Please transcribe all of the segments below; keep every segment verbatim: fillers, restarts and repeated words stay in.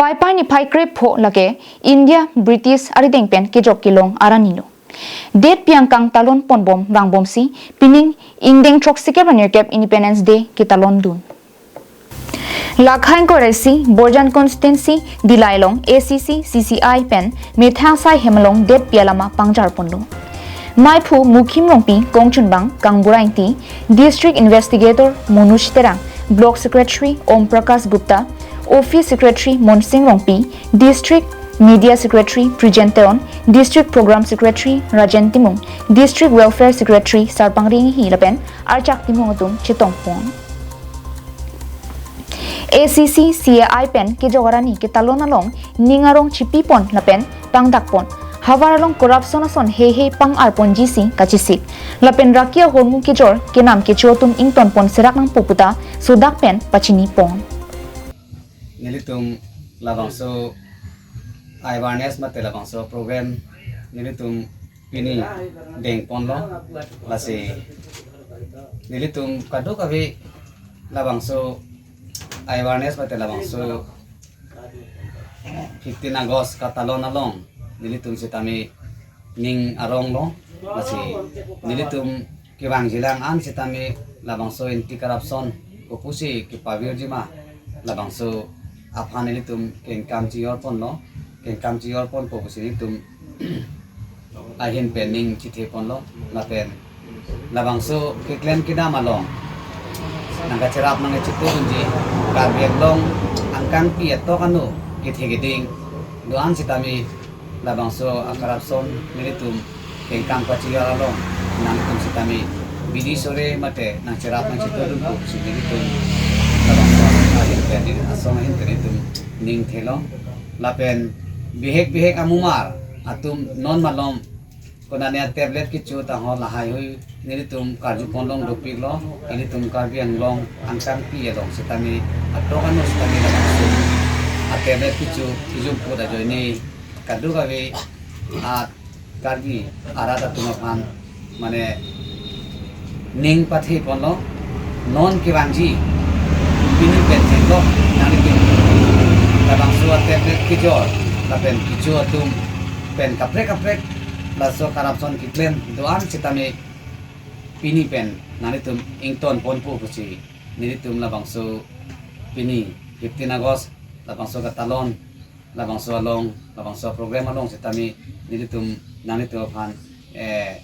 Paipai niphai krepho lake India British arideng pen kejok kelong arni lo. Detpi angkang talon ponbom vangbomsi pining ingdeng throksi kep ra nerkep Independence Day ketalon dun. Lakhang koresi Borjan constituency Dillai along A C C C C I pen methang sai hem along detpi alama pangjar ponlo. Maiphu Mukhim Rongpi, kongchunbang Kangbura Ingti, District Investigator Manoj Terang, Block Secretary Om Prakash Gupta, Office Secretary Monsing Rongpi, District Media Secretary Prijen Teron, District Program Secretary Rajen Timung, District Welfare Secretary Sarpangri Inghi lapen archak Timung atum chetongpon. A C C C I pen kejok arni ketalon along ning arong chipipon lapen pangdakpon. Havar along corruption ason heihei pang-arponji si kachesik. Lapen raki ahormu kejor kenam kecho atum ingtonpon serak nangpo puta sodak pen pachinipon. Nelitum labangso awareness mate labangso program nelitum pini dengponlo, lasi nelitum kadokave labangso awareness mate labangso fifteen August katalon along nelitum sitame ning aronglo, lasi nelitum kevangjilang an sitame labangso anti corruption kopusi kepavirjima labangso aphan nelitum kengkam chiyorponlo, kengkam chiyorponpo pusi nelitum ahin pen ning chitheponlo, lapen labangso keklem kedam along nangkacherap nangkachitu unji Karbi Anglong angkangpi atok anu kethe keding do-an sitame labangso a-corruption nelitum kengkam kachiyor along nangtum sitame bidi sore mate nangcherap nangchitodunpo pusi nelitum labangso ahin pen, asong ahin pen nelitum ning thelo. Lapen bihek bihek amumar atum non malom konane a-tablet kecho ta ho lahai hui nelitum karjupon long dopiklo, nelitum Karbi Anglong angkangpi along sitame atok anu sitame labangso a-tablet kecho kejum put ajoine kadokave a Karbi arat atum aphan mane ning patheponlo, non kevangji pini pen theklong nangtum labangso a-tablet kejor lapen kecho atum pen kaprek kaprek laso corruption keklem do-an sitame pini pen nangtum ingtonponpo pusi nelitum labangso pini fifteen August labangso katalon labangso along, labangso program along sitame nelitum nanglitum aphan eh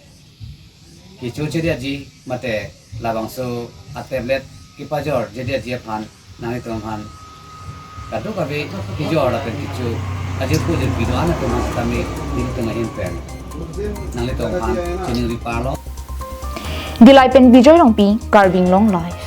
kecho chediaji mate labangso a-tablet kepajor chediaji aphan nanglitum aphan kadokave kejor lapen kecho ajirpo jirpi do-an atum aphan sitame nelitum ahin pen nanglitum aphan chiningri parlo. Dillai pen Bijoy Rongpi, Karbi Anglong Live.